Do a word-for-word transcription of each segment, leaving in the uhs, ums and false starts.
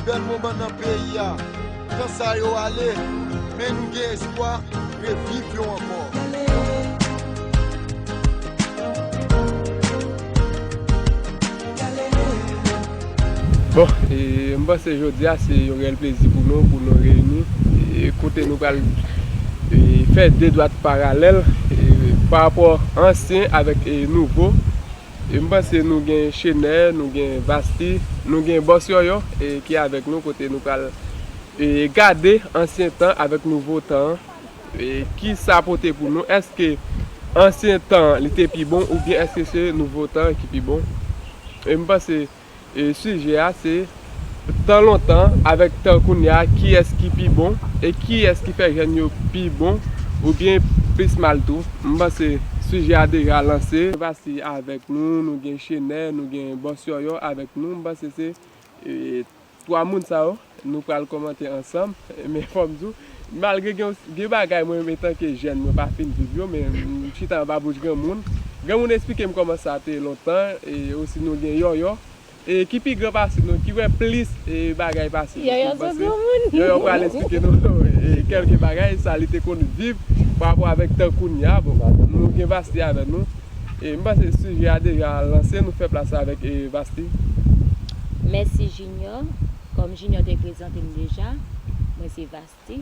Bèl moman nan peyi a. Tan sa yo ale, men nou gen espwa reviv yo ankò. Bon, e, m panse jodi a se yon reyèl plezi pou nou, pou nou reyini, e, kote nou pral, e, fè de dwat paralèl, e, pa rapò ansyen avèk, e, nouvo. E, m panse nou gen Chenè, nou gen Vasti, nou gen Bòs Yòyò, e, ki avèk nou, kote nou pral, e, gade ansyen tan avèk nouvo tan an. E, ki sa pote pou nou? Èske ansyen tan li te pi bon oubyen èske se nouvo tan ki pi bon? E m panse, e, sijè a se tan lontan avèk tan kounye a, kiyès ki pi bon e kiyès ki fè jèn yo pi bon oubyen plis mal tou. M panse sijè a deja lanse. Vasti avèk nou, nou gen Chenè, nou gen Bòs Yòyò avèk nou. M panse se, e, twa moun sa yo, nou pral kòmante ansanm, men fò m di w, malgre gen, gen bagay mwen menm etanke jèn mwen pa fin viv yo, men m chita anba bouch granmoun. Granmoun esplike m kòman sa te lontan, e osi nou gen Yòyò, e ki pi gran pase nou, ki wè plis, e bagay pase nou. Yòyò se granmoun. Yòyò pral esplike nou, e kèlke bagay, sa li te konn viv pa rapò avèk tan kounye a. Bon, nou gen Vasti avèk nou. E m panse sijè a deja lanse, nou fè plas avèk, e, Vasti. Mèsi Junior. Kòm Junior te prezante m deja, mwen se Vasti.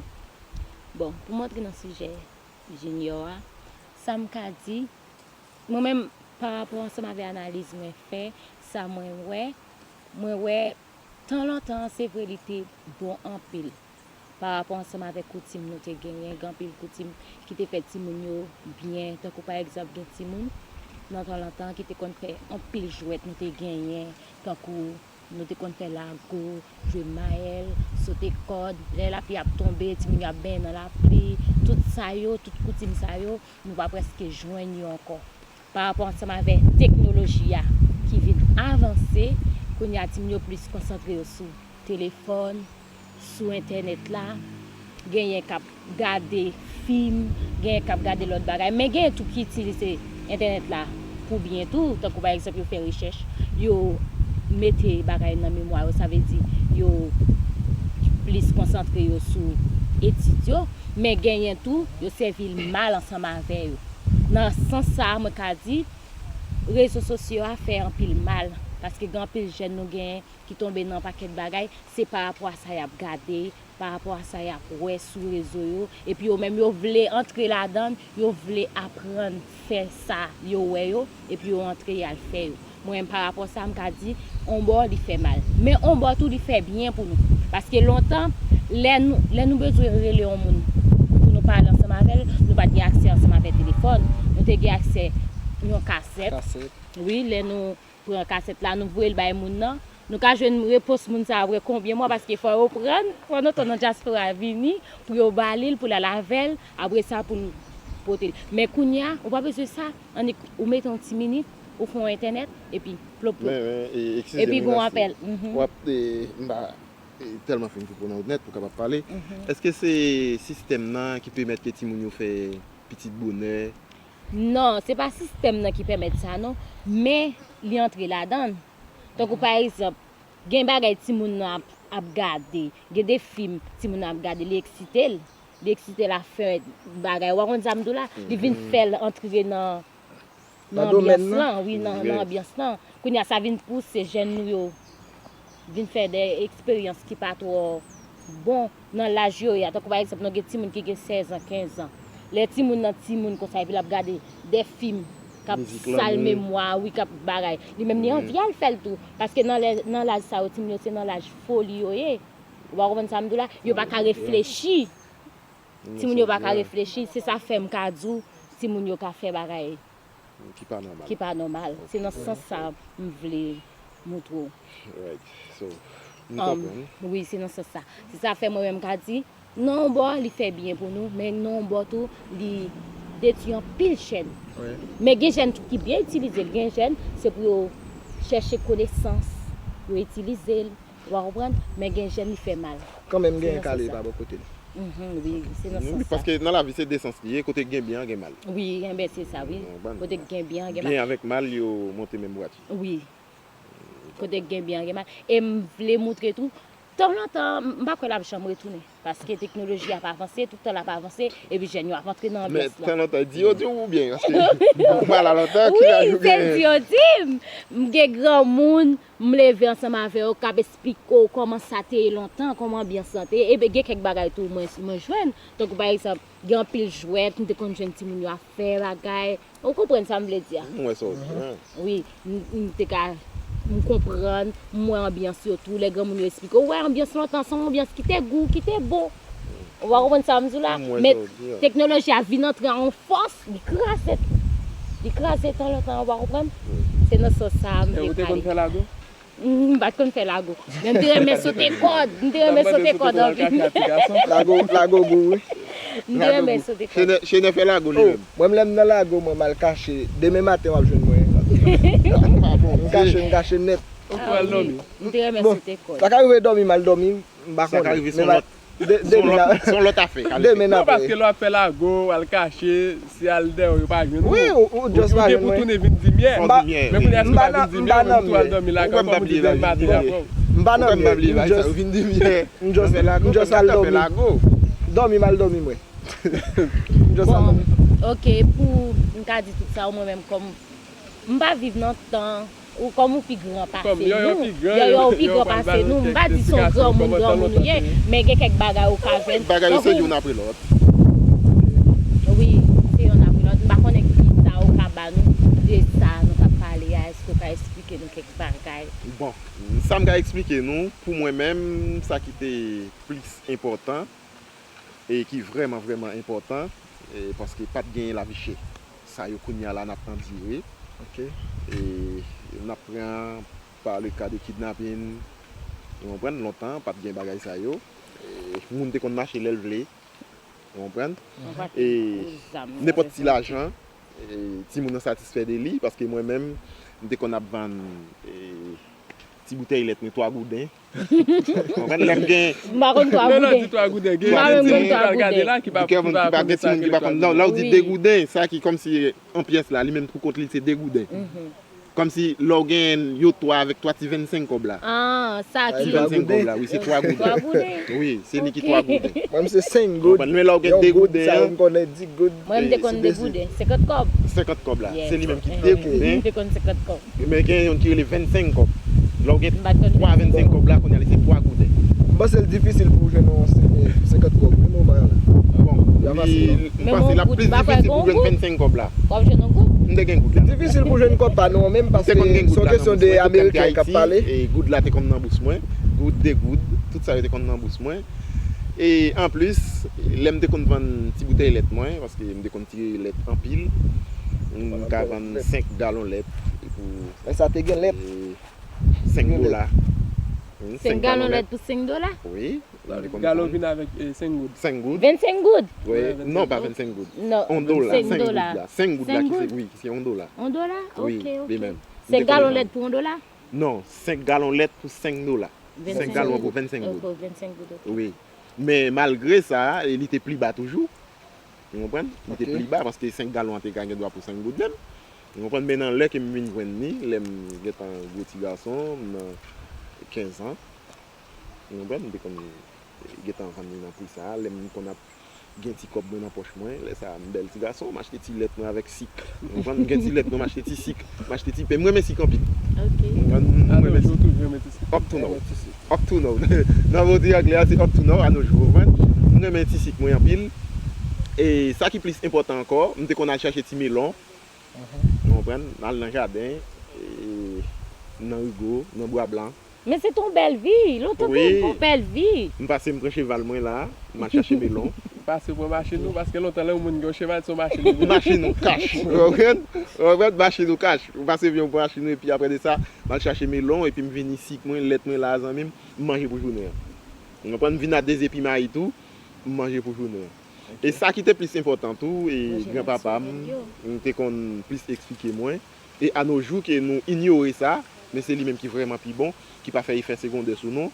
Bon, pou m antre nan sijè Junior a, sa m ka di, mwen menm, pa rapò ansanm avè analiz mwen fè, sa mwen wè, mwen wè, tan lontan an, se vre li te bon anpil. Pa rapò ansanm avèk koutim nou te genyen, gen anpil koutim ki te fè timoun yo byen, tankou pa egzanp, gen timoun nan tan lontan ki te konn fè anpil jwèt nou te genyen, tankou nou te konn fè lago, jwe mayèl, sote kòd, lè lapli ap tonbe, timoun yo ap benyen nan lapli, tout sa yo, tout koutim sa yo, nou pa prèske jwenn yo ankò. Pa rapò ansanm avè teknoloji a ki vin avanse, kounye a timoun yo plis konsantre yo sou telefòn, sou entènèt la, genyen k ap gade fim, genyen k ap gade lòt bagay, men genyen tou ki itilize entènèt la pou byen tou, tankou pa egzanp yo fè rechèch, yo mete bagay nan memwa yo, sa vle di yo plis konsantre yo sou etid yo, men genyen tou yo sèvi l mal ansanm avè yo. Nan sans sa a, mwen ka di, rezo sosyo a fè anpil mal, paske gen anpil jèn nou genyen ki tonbe nan pakèt bagay, se pa rapò a sa y ap gade, pa rapò a sa y ap wè sou rezo yo, epi yo menm yo vle antre ladan l, yo vle aprann fè sa yo wè yo, epi yo antre y al fè yo. Mwen menm pa rapò sa, m ka di, on bò li fè mal. Men on bò tou li fè byen pou nou. Paske lontan, lè nou, lè nou bezwen rele yon moun pou nou pale ansanm avè l, nou pa t gen aksè ansanm avè telefòn. Nou te gen aksè yon kasèt. Kasèt. Wi, lè nou pran kasèt la, nou voye l bay moun nan. Nou ka jwenn repons moun sa apre konbyen mwa, paske fò yo pran, fò nou tann nan dyaspora vini pou yo ba li l, pou l al avè l, apre sa pou l pote l. Men kounye a, ou pa bezwen sa, annik ou mete yon ti minit, ou fè yon entènèt, epi plop plop. Men, men, e, eskize m, Vasti. Epi gon apèl. Mhm. W ap, e, m pa, e, tèlman fin koupe w nan wout nèt pou w kapab pale. Mhm. Èske se sistèm nan ki pèmèt ke timoun yo fè pitit bonè? Non, se pa sistèm nan ki pèmèt sa non, men li antre ladan l. Tankou pa egzanp, gen bagay timoun nan ap, ap gade, gen de fim timoun nan ap gade, li eksite l, li eksite l ap fè bagay. Ou pa konn sa m di w la? Li vin fè l antre nan, nan anbyans lan, wi, nan, nan anbyans lan. Kounye a sa vin pouse jèn nou yo vin fè de eksperyans ki pa twò bon nan laj yo ye a. Tankou pa egzanp, nou gen timoun ki gen sèz an, kenz an. Lè timoun nan timoun konsa, epi l ap gade de fim k ap sal memwa, wi, k ap bagay. Li menm li anvi al fè l tou. Paske nan lè, nan laj sa yo, timoun yo se nan laj foli yo ye. Ou pa konprann sa m di w la? Yo pa ka reflechi. Timoun yo pa ka reflechi. Se sa fè m ka di w, timoun yo ka fè bagay ki pa nòmal. Ki pa nòmal. Se nan sans sa m vle moutre w. Right. So, m konprann. Wi, se nan sans sa. Se sa fè mwen menm m ka di, nan yon bò, li fè byen pou nou, men nan yon bò tou, li detwi anpil jèn. Men gen jèn tou ki byen itilize l. Gen jèn, se pou yo chèche konesans, yo itilize l, ou pa konprann? Men gen jèn, li fè mal. Kanmenm gen kale pa bò kote l. Mhm, wi, se nan sans sa. Wi, paske nan lavi se de sans li ye, kote k gen byen an gen mal. Wi, enben se sa, wi. Kote k gen byen an gen mal. Byen avèk mal, yo monte menm bwati. Wi. Kote k gen byen an gen mal. E m vle moutre tou, Tan lontan, m pa kwè l ap janm retounen. Paske teknoloji ap avanse, tout tan l ap avanse, epi jèn yo ap antre nan anbyans lan. Men tan lontan, di yo di w oubyen? Paske m pral a lontan, ki laj oubyen? Wi, se di yo di m. M gen granmoun, m leve ansanm avè yo, k ap esplike w kòman sa te ye lontan, kòman anbyans lan te ye. Epi gen kèk bagay tou mwen, mwen jwenn. Tankou pa egzanp, gen anpil jwèt, m te konn jwenn timoun yo ap fè bagay. Ou konprann sa m vle di a? M wè sa w di a. Wi, m, m te ka, m konprann, m wè anbyans yo tou, lè granmoun yo esplike w, ou wè anbyans lontan, se yon anbyans ki te gou, ki te bon. Ou pa konprann sa m di w la? M wè sa w di a. Men teknoloji a vin antre a yon fòs, li kraze, li kraze tan lontan, ou pa konprann? Se nan sans sa a m te pale. E ou te konn fè lago? M pa t konn fè lago. Men m te renmen sote kòd. M te renmen sote kòd anpil. Lago, lago gou, wi. M te renmen sote kòd. Chenè, Chenè fè lago li menm. Mwen, lè m nan lago, mwen, m al kache. Demen maten, w ap jwenn mwen. M kache, m kache nèt. Ou pral dòmi. M te renmen sote kòd. Sa ka rive dòmi, m al dòmi, m pa konnen. Sa ka rive se yon lòt, se yon lòt afè. Demen apre. Non, paske lè w ap fè lago, w al kache, si al dèyè w, yo pa jwenn ou. Wi, ou, ou just pa jwenn mwen. Ou gen pou tounen vin di myè. Men kounye a, si w pa vin di myè, ou tou al dòmi lakay ou, kòm ou di demen maten y ap pran w. M pa nan myè. M just, m just al dòmi. Dòmi, m al dòmi, mwen. M just al dòmi. Bon, ok, pou m ka di tout sa, mwen menm kòm m pa viv nan tan ou kòm ou pi gran pase nou. Yòyò pi gran pase nou. M pa di se yon granmoun, granmoun ou ye, men gen kèk bagay ou ka jwenn. Bagay yo se youn apre lòt. Wi, se youn apre lòt. M pa konnen ki sa ou ka ba nou de sa nou t ap pale a. Èske ou ka esplike nou kèk bagay? Bon, sa m ka esplike nou, pou mwen menm, sa ki te plis enpòtan, e ki vrèman, vrèman enpòtan, e paske pa t genyen lavi chè. Sa yo kounye a la n ap andire. Ok. E n ap pran pa le ka de kidnapin, ou konprann, lontan, pa t gen bagay sa yo. E moun te konn mache lè l vle, ou konprann? E nenpòt ti lajan, e timoun nan satisfè de li, paske mwen menm, m te konn ap vann, e, ti boutèy lèt mwen twa gouden. Konprann? Lè m gen... M pa konn twa gouden. Lè l di twa gouden, gen timoun ki pral gade la, ki pa, ki pa konnen sa ki rele twa gouden. Lè w di de gouden, sa ki kòmsi an pyès la, li menm pou kont li, se de gouden. Kòmsi lè w gen yo twa avèk twa ti vennsenk kòb la. Ah, sa ki... Ti vennsenk kòb la, wi, se twa gouden. Twa gouden. Wi, se li ki twa gouden. Mwen, m se senk goud. Konprann? Men lè w gen de gouden, sa yo m konnen di goud. Mwen, m te konn de gouden, senkant kòb. Senkant kòb la. Se li menm ki de gouden. M te konn senkant kòb. Men gen youn ki rele vennsenk kòb. Lè w gen twa vennsenk kòb la, kounye a li se twa gouden. M panse l difisil pou w jwenn yon senkant kòb, wi, moman an la. Bon, m panse l ap plis difisil pou w jwenn vennsenk kòb la. W ap jwenn yon goud? M te gen goud la. Difisil pou w jwenn kòb pa nou an menm, paske se yon kesyon de ameriken k ap pale. E goud la te konn nan bous mwen. Goud, de goud, tout sa yo te konn nan bous mwen. E anplis, lè m te konn vann ti boutèy lèt mwen, paske m te konn tire lèt anpil, m ka vann senk galon lèt pou... Lè sa te gen lèt. Senk dola. Senk galon lèt pou senk dola? Wi. Galon vin avèk, e, senk goud. Senk goud. Vennsenk goud? Wi. Non, pa vennsenk goud. Non, yon dola, senk goud la. Senk goud la ki se, wi, ki se yon dola. Yon dola? Wi, ok, ok. Li menm. Senk galon lèt pou yon dola? Non, senk galon lèt pou senk dola. Senk galon pou vennsenk goud. Ok, vennsenk goud, ok. Wi. Men malgre sa, e, li te pli ba toujou. Ou konprann? Li te pli ba, paske senk galon an te ka gen dwa pou senk goud menm. Ou konprann? Men nan lè ke m vin jwenn li, lè m gentan gwo ti gason, m nan kenz an. Ou konprann? M te konn gentan vann li nan pri sa a. Lè m konn ap gen ti kòb mwen nan pòch mwen, lè sa a, m bèl ti gason, m achte ti lèt mwen avèk sik. Ou konprann? M gen ti lèt mwen, m achte ti sik, m achte ti pen. M renmen sik anpil. Ok. Ou konprann? M renmen sik. Up to now. Up to now. Nan modi anglè a, se up to now, à nos jours, ou konprann? M renmen ti sik mwen anpil. E sa ki plis enpòtan ankò, m te konn al chache ti melon. Ou konprann? M al nan jaden, e, nan Rigo, nan Bwa Blan. Men se te yon bèl vi. Lontan te yon bèl vi. M pase, m pran cheval mwen la, m al chache melon. M pase pran machin ou, paske lontan lè yon moun gen yon cheval, se yon machin ou. Machin ou kach. Ou konprann? Ou konprann? Machin ou kach. M pase vin pran machin ou, epi apre de sa, m al chache melon, epi m vini sik mwen, lèt mwen la, zanmi m, m manje pou jounen an. Ou konprann? M vin a de zepi mayi tou, m manje pou jounen an. E sa ki te plis enpòtan tou, e granpapa m, m te konn plis eksplike mwen, e à nos jours ke nou inyore sa, men se li menm ki vrèman pi bon, ki pa fè efè segondè sou nou,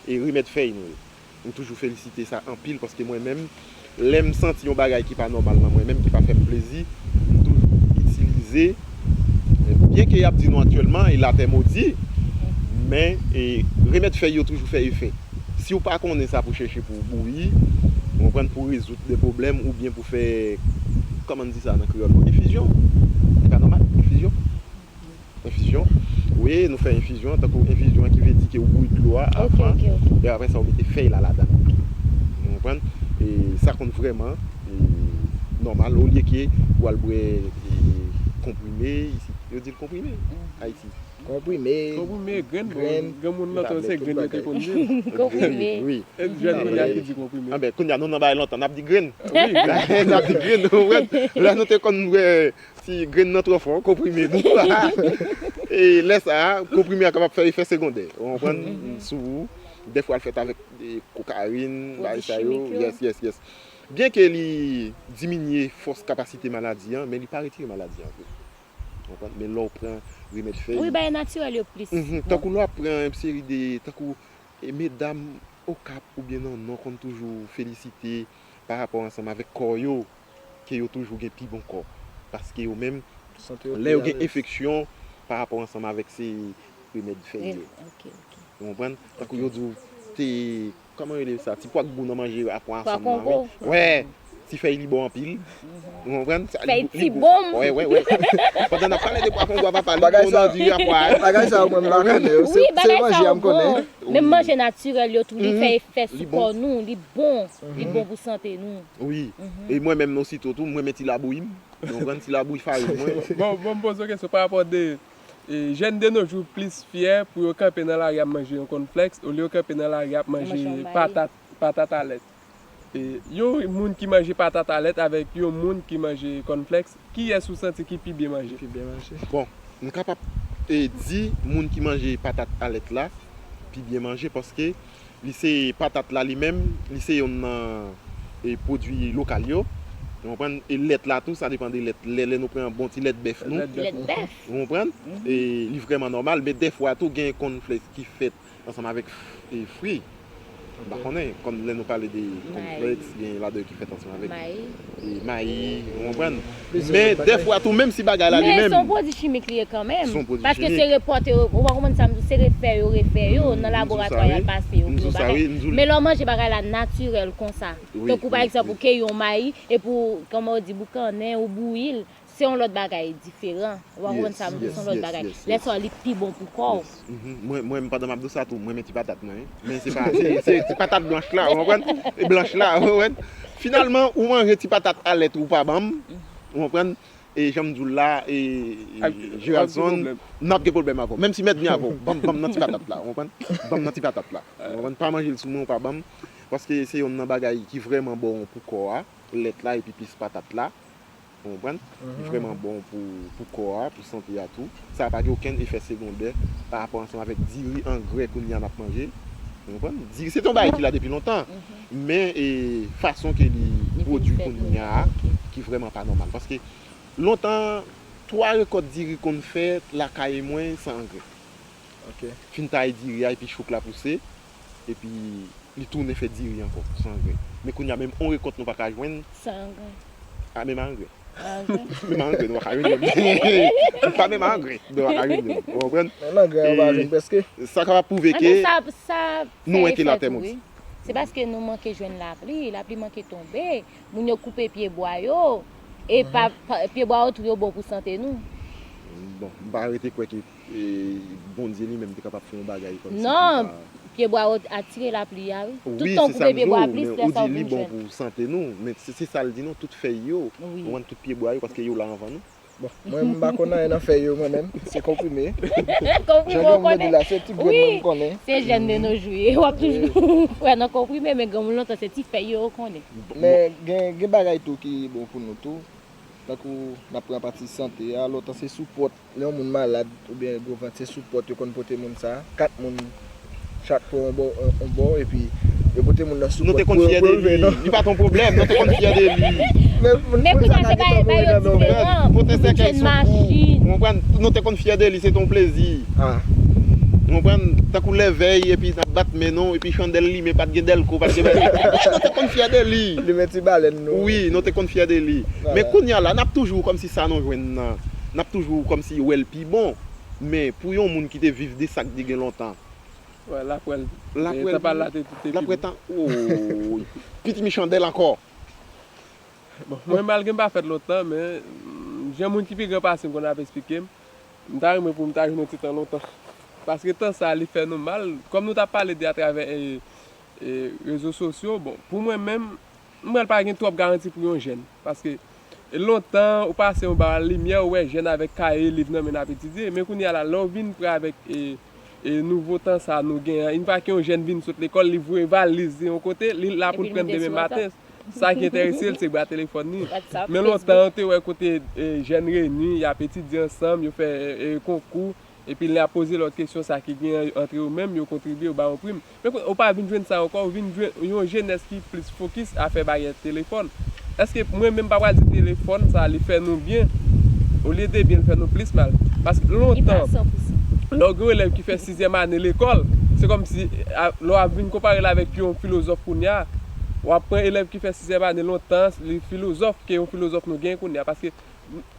e remèd fèy nou yo. M toujou felisite sa anpil, paske mwen menm, lè m santi yon bagay ki pa nòmal nan mwen menm, ki pa fè m plezi, m toujou itilize, byen ke y ap di nou aktyèlman, e latè modi, men, e remèd fèy yo toujou fè efè. Si w pa konnen sa pou chèche pou w bouyi, ou konprann, pou rezoud de pwoblèm oubyen pou fè, kòman n di sa nan kreyòl, bon, enfizyon. Se pa nòmal, enfizyon. Enfizyon. Wi, nou fè enfizyon, tankou enfizyon an ki vle di ke ou bouyi dlo a avan, e apre sa ou mete fèy la ladan. Ou konprann? E sa konn vrèman e, nòmal, olye ke ou al bwè e, konprime, isi, yo di l konprime, Ayiti. Konprime, konprime, grenn, bon, grenn, gen moun nan tan se grenn yo te konn di. Konprime. Wi, wi. E jèn kounye a ki di konprime. Anben, kounye a nou nan bagay lontan, n ap di grenn. Wi. N ap di grenn, ou konprann? Lè nou te konn bwè, si grenn nan twò fò, konprime nou. E lè sa a, konprime a kapab fè efè segondè. Ou konprann? Sou ou. Dèfwa l fèt avèk e, kokayin, bagay sa yo. Yes, yes, yes. Byen ke li diminye fòs kapasite maladi an, men li pa retire maladi an vre. Ou konprann? Men lè w pran remèd fèy. Wi, bagay natirèl yo plis bon. Tankou lè w ap pran yon seri de, tankou e, medam Okap oubyen nan Nò konn toujou felisite pa rapò ansanm avèk kò yo, ke yo toujou gen pi bon kò. Paske yo menm, lè yo gen enfeksyon pa rapò ansanm avèk se remèd fèy yo. Ou konprann? Tankou yo di w te, kòman yo rele sa? Ti pwa k gou nan manje apwa ansanm nan, wi. Wè, ti fèy li bon anpil. Ou konprann? Fèy ti bonm. Wè, wè, wè. Pandan n ap pale de pwa kongo a, papa, li bon nan diri apwa. Bagay sa yo, mwen, m pa konnen yo. Se manje a m konnen. Menm manje natirèl yo tou, li fè efè sou kò nou, li bon. Li bon pou sante nou. Wi. E mwen menm, osito tou, mwen men ti labouyi m. Ou konprann? Ti labouyi farin mwen. Bon, bon, m poze w kesyon pa rapò de E, jèn de nos jours plis fyè pou yo kanpe nan lari ap manje yon kònflèks olye yo kanpe nan lari ap manje patat, patat a lèt. E, yon moun ki manje patat a lèt avèk yon moun ki manje kònflèks, kiyès ou santi ki pi byen manje? Ki pi byen manje? Bon, m kapab e, di moun ki manje patat a lèt la pi byen manje paske li se patat la li menm, li se yonn nan e, pwodui lokal yo. Ou konprann? E lèt la tou, sa depann de lèt. Lè, lè nou pran yon bon ti lèt bèf nou. Lèt bèf. Ou konprann? E li vrèman nòmal, men dèfwa tou gen kònflèks ki fèt ansanm avèk e, fwi. M pa konnen, kòm lè nou pale de kònflèks, gen ladan yo ki fèt ansanm avèk e, mayi, ou konprann? Men dèfwa tou, menm si bagay la li menm. Men se yon pwodui chimik li ye kanmenm. Se yon pwodui chimik. Paske se repòte yo, ou pa konprann sa m di w, se refè yo refè yo nan laboratwa y al pase yo pou yon bagay. Men lè w manje bagay la natirèl konsa, tankou pa egzanp, ou keyi yon mayi, epi w, kòman yo di, boukannen, ou bouyi l, se yon lòt bagay diferan. Ou pa konprann sa m di w, se yon lòt bagay. Lè sa a, li pi bon pou kò w. Mwen, mwen, pandan m ap di w sa tou, mwen men ti patat mwen, wi. Men se pa, se, se ti patat blanch la, ou konprann? E blanch la, ou konprann? Finalman, ou manje ti patat a lèt ou pa ban m, ou konprann? E jan m di w la, e, e, Geraldson, n ap gen pwoblèm avè w. Menm si m ènmi avè w, ban m, ban m nan ti patat la, ou konprann? Ban m nan ti patat la. Ou konprann? Pa manje l sou mwen, ou pa ban m. Paske se yonn nan bagay ki vrèman bon pou kò a, lèt la epi plis patat la. Ou konprann? Li vrèman bon pou, pou kò a, pou sante a tou. Sa pa gen okenn efè segondè pa rapò ansanm avèk diri angrè kounye a n ap manje. Ou konprann? Diri se te yon bagay ki la depi lontan. Men e, fason ke li pwodui kounye a ki vrèman pa nòmal. Paske lontan, twa rekòt diri konn fèt lakay mwen san angrè. Fin taye diri a, epi chouk la pouse, epi li tounen fè diri ankò, san angrè. Men kounye a, menm yon rekòt nou pa ka jwenn. San angrè. A, menm angrè. Angrè. Menm angrè, nou pa ka jwenn youn. Pa menm angrè, nou pa ka jwenn youn. Ou konprann? Menm angrè, nou pa jwenn prèske. Sa kapab pwouve ke nou enke latè modi. Se paske nou manke jwenn lapli, lapli manke tonbe, moun yo koupe pyebwa yo, e pa, pa, pyebwa yo tou yo bon pou sante nou. Bon, m pa rete kwè ke e, Bondye li menm te kapab fè yon bagay kòmsi. Non, pyebwa yo atire lapli a, wi. Tout tan w koupe pyebwa a plis, lè sa w vin jwenn. Ou di li bon pou sante nou, men se, se sa l di nou, tout fèy yo, ou konprann, tout pyebwa yo, paske yo la anvan nou. Bon, mwen m pa konn anyen nan fèy yo mwen menm, se konprime. Konprime ou konnen? Jan granmoun yo di la, se ti grenn mwen m konnen. Se jèn de nos jours ye, w ap toujou wè nan konprime, men granmoun lontan se ti fèy yo yo konnen. Men gen, gen bagay tou ki bon pou nou tou. Tankou n ap pran pati sante a, lontan se sou pòt, lè yon moun malad oubyen gwo vant, se sou pòt yo konn pote moun sa, kat moun chak pran yon bò, yon, yon bò, epi yo pote moun nan sou pòt pou yo leve, non? Li pa t yon pwoblèm, nou te konn fyè de li. Men kounye a se bagay, bagay yo diferan. Pote sèkèy sou kou. Ou konprann? Nou te konn fyè de li, se te yon plezi. Ou konprann? Tankou lèvèy, epi n ap bat men nou, epi chandèl limen, pa t gen dèlko, pa t gen bagay. Nou te konn fyè de li. Limen ti balèn nou. Wi, nou te konn fyè de li. Men kounye a la, n ap toujou kòmsi sa nou jwenn nan, n ap toujou kòmsi wè l pi bon. Men pou yon moun ki te viv de sa k te gen lontan, Wè, l ap wè l. L ap wè l. Tan pa l la te te pi bon. L ap wè tan. Woy. Pitit mi chandèl ankò. Bon, mwen, malgre m pa fèt lontan, men mm, jan moun ki pi gran pase m konn ap eksplike m, m ta renmen pou m ta jwenn yon ti tan lontan. Paske tan sa, li fè nou mal. Kòm nou t ap pale de atravè e, e, rezo sosyo, bon, pou mwen menm, m wè l pa gen twòp garanti pou yon jèn. Paske e, lontan, ou pase yon ba limyè, ou wè jèn avèk kaye, liv nan men n ap etidye. Men kounye a la, lè w vin pre avèk e, e nouvo tan sa nou gen an, yon fwa ke yon jèn vin sot lekòl, li voye valiz li yon kote, li la pou l pran demen maten. Sa ki enterese l, se bra telefòn li. Men lontan, ou te wè kote e, jèn reyini, y ap etidye ansanm, yo fè e, e, konkou, epi lè y ap poze lòt kesyon, sa ki gen antre yo menm, yo kontribye, yo ba yon prim. Men kounye, ou pa vin jwenn sa ankò, ou vin jwenn yon jenès ki plis fokis a fè bagay telefòn. Èske mwen menm pa pral di telefòn sa li fè nou byen? Olye de byen, li fè nou plis mal. Paske lontan, lè w gen yon elèv ki fè sizyèm ane lekòl, se kòmsi a, lè w ap vin konpare l avèk yon filozòf kounye a, w ap pran elèv ki fè sizyèm ane lontan, li filozòf ke yon filozòf nou gen kounye a. Paske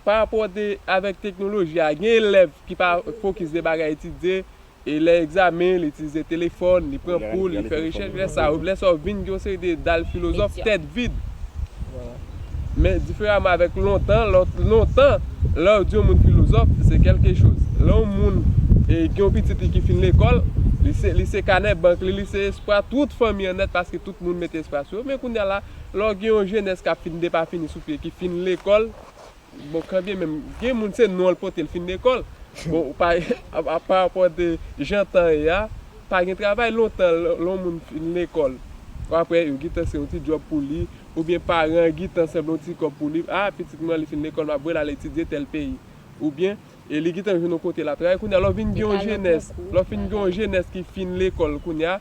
pa rapò de avèk teknoloji a, gen elèv ki pa fokis de bagay etidye, e lè egzamen, li itilize telefòn, li pran kou, li fè rechèch, lè sa, lè sa w vin gen yon seri de dal filozòf tèt vid. Men diferaman avèk lontan, lò- lontan, lè w di yon moun filozòf, se kèlke choz. Lè yon moun e, gen yon pitit li ki fin lekòl, li se, li se kanè bank li, li se espwa tout fanmi an nèt paske tout moun mete espwa sou yo. Men kounye a la, lè w gen yon jenès k ap fin depafini sou pye, ki fin lekòl, bon, kanbyen menm, gen moun se non l pote l fin lekòl. Bon, pa, a, a, pa rapò de jan tan ye a, pa gen travay lontan, lè lè yon moun fin lekòl. Apre, yo gentan se yon ti djòb pou li, oubyen paran an gentan sanble yon ti kòb pou li. A, pitit mwen, li fin lekòl, m ap voye l al etidye tèl peyi. Oubyen, e li gentan jwenn yon kote l ap travay. Kounye a, lè w vin gen yon jenès, lè w fin gen yon jenès ki fin lekòl kounye a,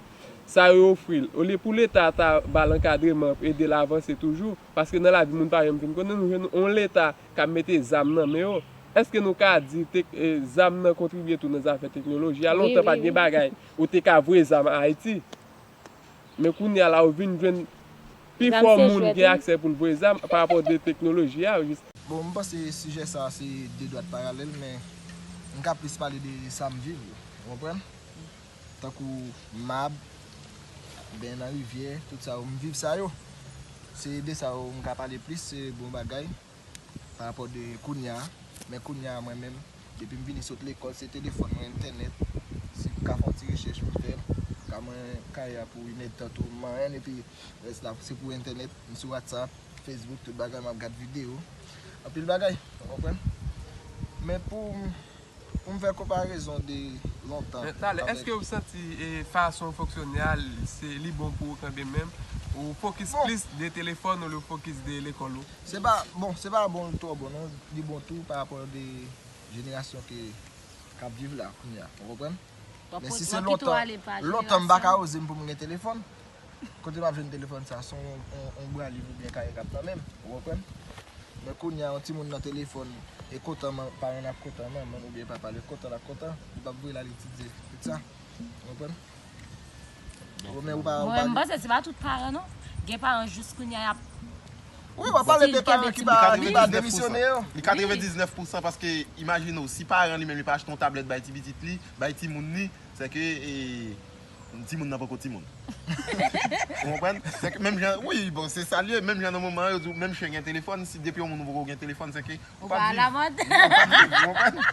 sa yo ofri l. Olye pou Leta ta ba l ankadreman, ede l avanse toujou. Paske nan lavi, moun pa janm fin konnen, nou jwenn yon Leta k ap mete zam nan men yo. Èske nou ka di tek- e, zam nan kontribye tou nan zafè teknoloji a? Lontan pa t gen bagay ou te ka voye zam Ayiti. Men kounye a la, ou vin jwenn pifò moun gen aksè pou l voye zam pa rapò de teknoloji a. Jis. Bon, m panse sijè sa a se de dwat paralèl, men m ka plis pale de sa m viv yo. Ou konprann? Tankou mab, ben nan rivyè, tout sa yo, m viv sa yo. Se de sa yo m ka pale plis, se bon bagay. Pa rapò de kounye a. Men kounye a, mwen menm, depi m vini sot lekòl, se telefòn mwen, entènèt. Si m ka fè yon ti rechèch, m fè l. Ka mwen kay la pou inèdtan tou, m anyen, epi rès la, se pou entènèt. M sou WhatsApp, Facebook, tout bagay, m ap gad videyo. Anpil bagay, ou konprann? Men pou m, pou m fè konparezon de lontan. Men talè, èske ou santi e, fason w fonksyone a, li- se, li bon pou ou kanmenm? Ou fokis plis de telefòn olye w fokis de lekòl ou? Se pa, bon, se pa bon, twò bon, non. Li bon tou pa rapò de jenerasyon ke, k ap viv la, kounye a. Ou konprann? Men si se lontan, lontan m pa ka oze m pou m gen telefòn. Kote m ap jwenn telefòn sa? Se yon, yon, yon bra liv oubyen kaye k ap nan men m. Ou konprann? Men kounye a, yon timoun nan telefòn, e kontan man- paran l ap kontan, manman l oubyen papa l, e kontan l ap kontan, li p ap voye l al etidye. Tout sa. Ou konprann? Bon, men ou pa, ou pa. Mwen, m panse se pa tout paran, non. Gen paran jis kounye a, y ap. Wi, w ap pale de paran ki pa, ki pa demisyone yo. Li katrevendiznèf pousan. Li katrevendiznèf pousan paske, imajine w, si paran li menm, li pa achte yon tablèt bay ti pitit li, bay timoun li, se ke, e, timoun nan poko timoun. Ou konprann? Se ke menm jan, wi, bon, se sa l ye, menm jan nan moman an, yo di w, menm chen gen telefòn, si depi yon moun ou poko gen telefòn, se ke ou pa ap viv. Ou pa ap viv, ou konprann?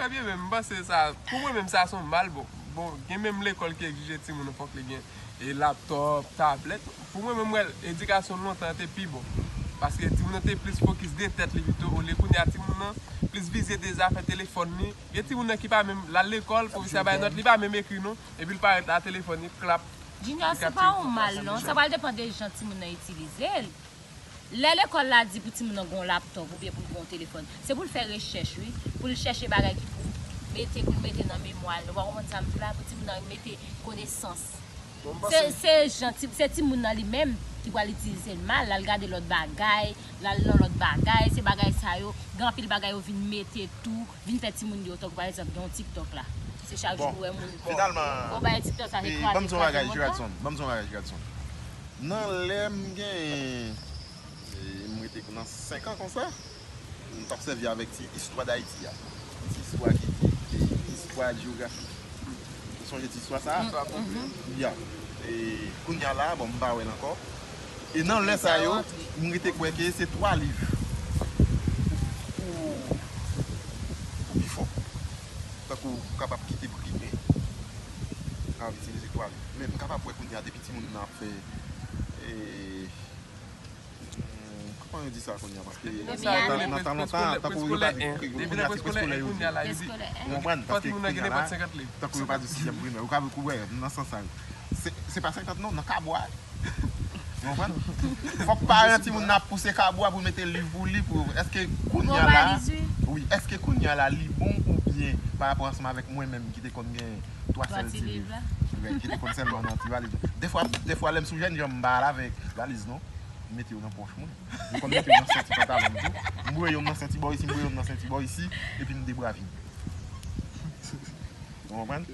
Ebyen, men, m panse sa, pou mwen menm, sa se yon mal, bon. Bon, gen menm lekòl ki egzije timoun nan fòk li gen e laptòp, tablèt. Pou mwen menm, m wè edikasyon lontan an te pi bon. Paske timoun nan te plis fokis de tèt li pito, olye kounye a timoun nan plis vize de zafè telefòn li. Gen timoun nan ki pa menm, l al lekòl, pwofesè a bay nòt, li pa menm ekri non, epi l parèt la telefòn li, klap. Junior, se pa yon mal non, sa pral depann de jan timoun nan itilize l. Lè lekòl la di pou timoun nan gen yon laptòp oubyen pou l gen yon telefòn, se pou l fè rechèch wi, pou l chèche bagay ki pou mete, pou l mete nan memwa l. Ou pa konprann sa m di la? Pou timoun nan mete konesans. Se, se jan ti, se timoun nan li menm ki pral itilize l mal, l al gade lòt bagay, l al nan lòt bagay, se bagay sa yo, gen anpil bagay yo vin mete tou, vin fè timoun yo, tankou pa egzanp, gen yon TikTok la. Se chak jou ou wè moun. Bon, finalman, bon, bagay TikTok sa, se kraze, kraze moun nan. Ban m di yon bagay, Geraldson. Ban m di yon bagay, Geraldson. Nan lè m gen, e, m rete nan senk an konsa, m t ap sèvi avèk ti istwa Dayiti a. Ti istwa ki di, e, istwa jewografi. Sonje ti istwa sa a? Ya. E kounye a la, bon, m pa wè l ankò. E nan lè sa yo, m rete kwè ke se twa liv ou, ou pi fò. Tankou ou kapab kite pou kite. Ou kapab itilize twa liv. Men m kapab wè kounye a depi timoun nan ap fè, e, hmm, kòman yo di sa kounye a? Paske nan tan lontan, tankou yo pa di, kounye a se preskolè yo di. Ou konprann? Paske kounye a la, tankou yo pa di sizyèm primè. Ou ka wè nan sans sa yo. Se, se pa senkant non, nan kabwa. Ou konprann? Fòk paran timoun nan ap pouse kabwa pou mete liv pou li, pou, èske kounye a la, wi, èske kounye a la li bon oubyen pa rapò ansanm avèk mwen menm ki te konn gen twa sèl ti liv, ki te konn sèlman nan ti valiz. Defwa, defwa lè m sou jèn jan m ba al avèk valiz non, m mete yo nan pòch mwen. M konn mete yo nan senti pantalon m tou. M voye yo nan senti bò isi, m voye yo nan senti bò isi, epi m debrave. Ou konprann?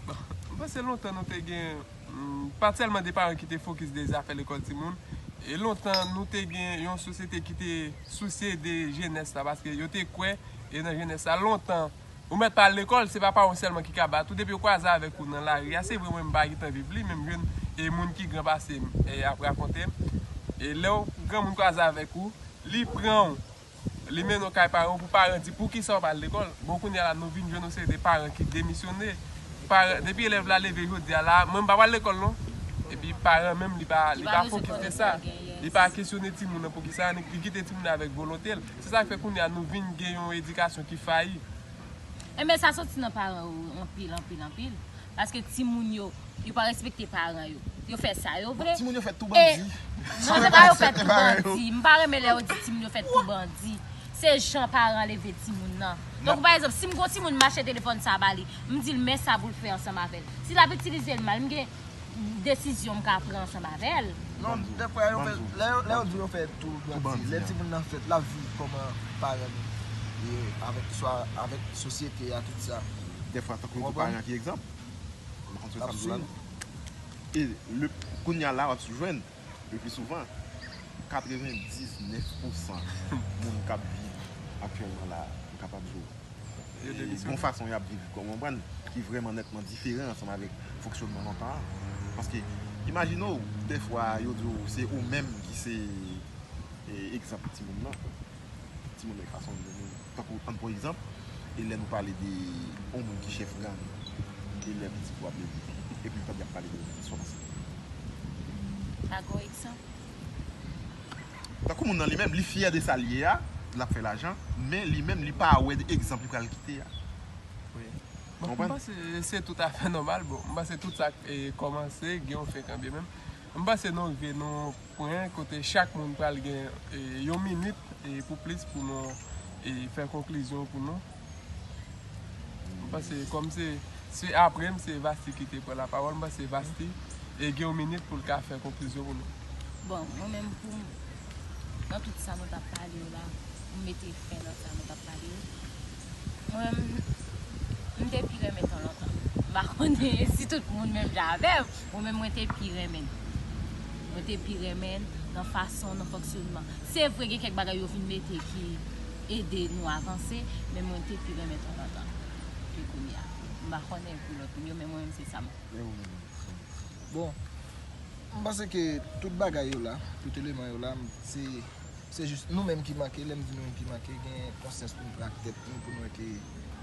Bon, m panse lontan nou te gen, mm, pa tèlman de paran ki te fokis de zafè lekòl timoun. E lontan nou te gen yon sosyete ki te sousye de jenès la, paske yo te kwè e nan jenès la. Lontan, ou mèt pa al lekòl, se pa paran w sèlman ki ka bat ou. Depi yo kwaze avèk ou nan lari a, se vre mwen m pa gentan viv li, men m jwenn e moun ki gran pase m e ap rakonte m. E lè w granmoun kwaze avèk ou, li pran w, li mennen w kay paran w pou paran di poukisa w pa al lekòl. Bon, kounye a la, nou vin jwenn yon seri de paran ki demisyone. Paran, depi elèv la leve jodi a la, mwen m pa pral lekòl non. Epi paran menm, li pa, li pa fokis de sa. Li pa kesyone timoun nan poukisa, li kite timoun nan avèk volonte l. Se sa k fè kounye a nou vin gen yon edikasyon ki fayi. Enben, sa soti nan paran yo anpil, anpil, anpil. Paske timoun yo, yo pa respekte paran yo. Yo fè sa yo vle. Timoun yo fèt tou bandi. Non, se pa yo fèt tou bandi. M pa renmen lè yo di timoun yo fèt tou bandi. Se jan paran leve timoun nan. Donk, pa egzanp, si m gon timoun, m achte telefòn sa ba li, m di l men sa pou l fè ansanm avè l. Si l ap itilize l mal, m gen desizyon m ka pran ansanm avè l. Non, dèfwa yo fè, lè yo, lè yo di yo fè tou bandi, lè timoun nan fèt, l ap viv kòman paran li ye avèk, swa avèk sosyete a, tout sa. Dèfwa, tankou yo di paran ki egzanp. Ou konprann sa m di w la non? E le, kounye a la, w ap jwenn le pli souvan, katrevendiznèf pousan moun k ap viv aktyèlman la, m kapab di w, e gon fason y ap viv, ou konprann, ki vrèman nètman diferan ansanm avèk fonksyònman lontan an. Paske, imajine w, dèfwa, yo di w se ou menm ki se, e, egzanp timoun nan. Timoun nan e fason nou, tankou, ann pran egzanp, e lè nou pale de yon moun ki chèf gang, e lè pitit ou ap leve, epi nou tande y ap pale de revolisyon, sa w panse? Sa gon egzanp? Tankou moun nan li menm, li fyè de sa l ye a, l ap fè lajan, men li menm, li pa wè de egzanp li pral kite a. Wi. Bon, m panse se toutafè nòmal. Bon, m panse tout sa, e, kòmanse, gen yon fen kanmenm. M panse nou rive nan pwen kote chak moun pral gen, e, yon minit, e, pou plis pou nou, e, fè konklizyon pou nou. M panse kòm se, se apre m, se Vasti ki te pran lapawòl, m panse Vasti, e, gen yon minit pou l ka fè konklizyon pou nou. Bon, mwen menm pou m, nan tout sa nou t ap pale yo la, pou m mete fen nan sa nou t ap pale yo, mwen menm, m te pi renmen tan lontan. M pa konnen si tout moun menm jan avè m. Mwen menm, mwen te pi renmen l. Mwen te pi renmen l nan fason, nan fonksyònman. Se vre, gen kèk bagay yo vin mete ki ede nou avanse, men mwen te pi renmen tan lontan ke kounye a. M pa konnen pou lòt moun yo, men mwen menm, se sa m. E ou menm? Bon, m panse ke tout bagay yo la, tout eleman yo la, se Se jis nou menm ki manke, lè m di nou menm ki manke, gen konsyans pou n pran ak tèt nou, pou n wè ke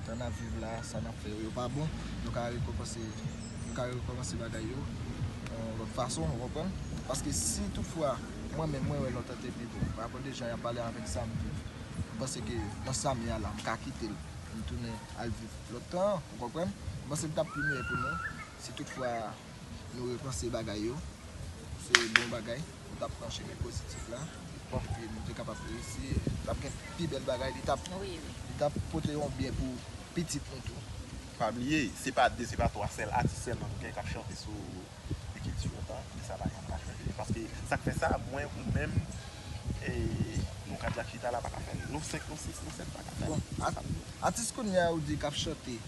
tan n ap viv la, sa n ap fè yo, yo pa bon, nou ka rekòmanse, nou ka rekòmanse bagay yo yon lòt fason, ou konprann? Paske si toutfwa, mwen menm, mwen wè lontan te pi bon, pa rapò de jan y ap pale avèk sa m viv, m panse ke nan sa m ye a la, m ka kite l, m tounen al viv lòt tan an, ou konprann? M panse l t ap pi miyò pou nou, si toutfwa, nou repanse bagay yo. Se bon bagay. Nou t ap pran chemen pozitif la. Epi nou te kapab reyisi. T ap gen pi bèl bagay. Li t ap, li t ap pote yon byen pou pitit nou tou. Pa bliye, se pa de, se pa twa sèl atis sèlman nou gen k ap chante sou ekilti lontan, men sa pa janm ka chanje. Paske sa k fè sa, mwen, ou menm, e, nou kat la k chita la pa ka fè l. Nou senk, nou sis, nou sèt pa ka fè l. Bon, atis kounye a ou di k ap chante,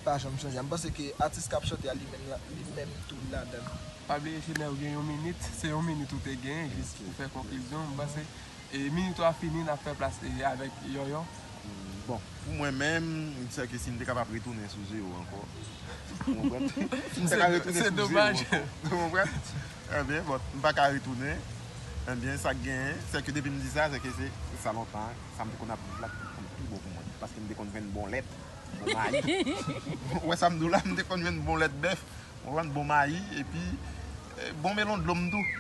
pa janm chanje. M panse ke atis k ap chante a li menm, li menm tou li ladan l. Pa bliye, Chinè, ou gen yon minit, se yon minit ou te genyen jis pou fè konklizyon. M panse, e, minit ou a fini, n ap fè plas, e, avèk Yòyò. Bon, pou mwen menm, se ke si m te kapab retounen sou zewo ankò, ou konprann? M te ka retounen sou zewo ankò, ou konprann? Ebyen, bon, m pa ka retounen. Ebyen, sa k genyen, se ke depi m di sa, se ke se sa lontan, sa m te konn ap viv la, te konn pi bon pou mwen. Paske m te konn jwenn bon lèt, bon mayi. Ou wè sa m di w la, m te konn jwenn bon lèt bèf, ou konprann, bon mayi, epi eh, bon melon dlo m tou.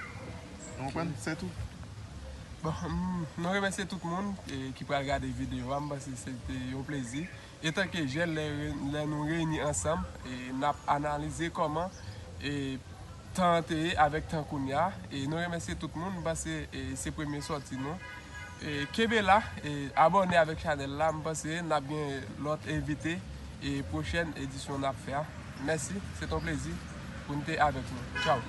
Ou konprann? Se tou. Bon, m- nou remèsye tout moun eh, ki pral gade videyo a. M panse se te yon plezi. Etanke jèn, lè, lè nou reyini ansanm, eh, n ap analize kòman eh, tan an te ye avèk tan kounye a. E nou remèsye tout moun. M panse eh, se premye sòti nou. Eh, kenbe la, eh, abòne avèk chanèl la. M panse n ap gen lòt envite e pwochèn edisyon n ap fè a. Mèsi, se t on plezi pou n te avèk nou. Tchaw!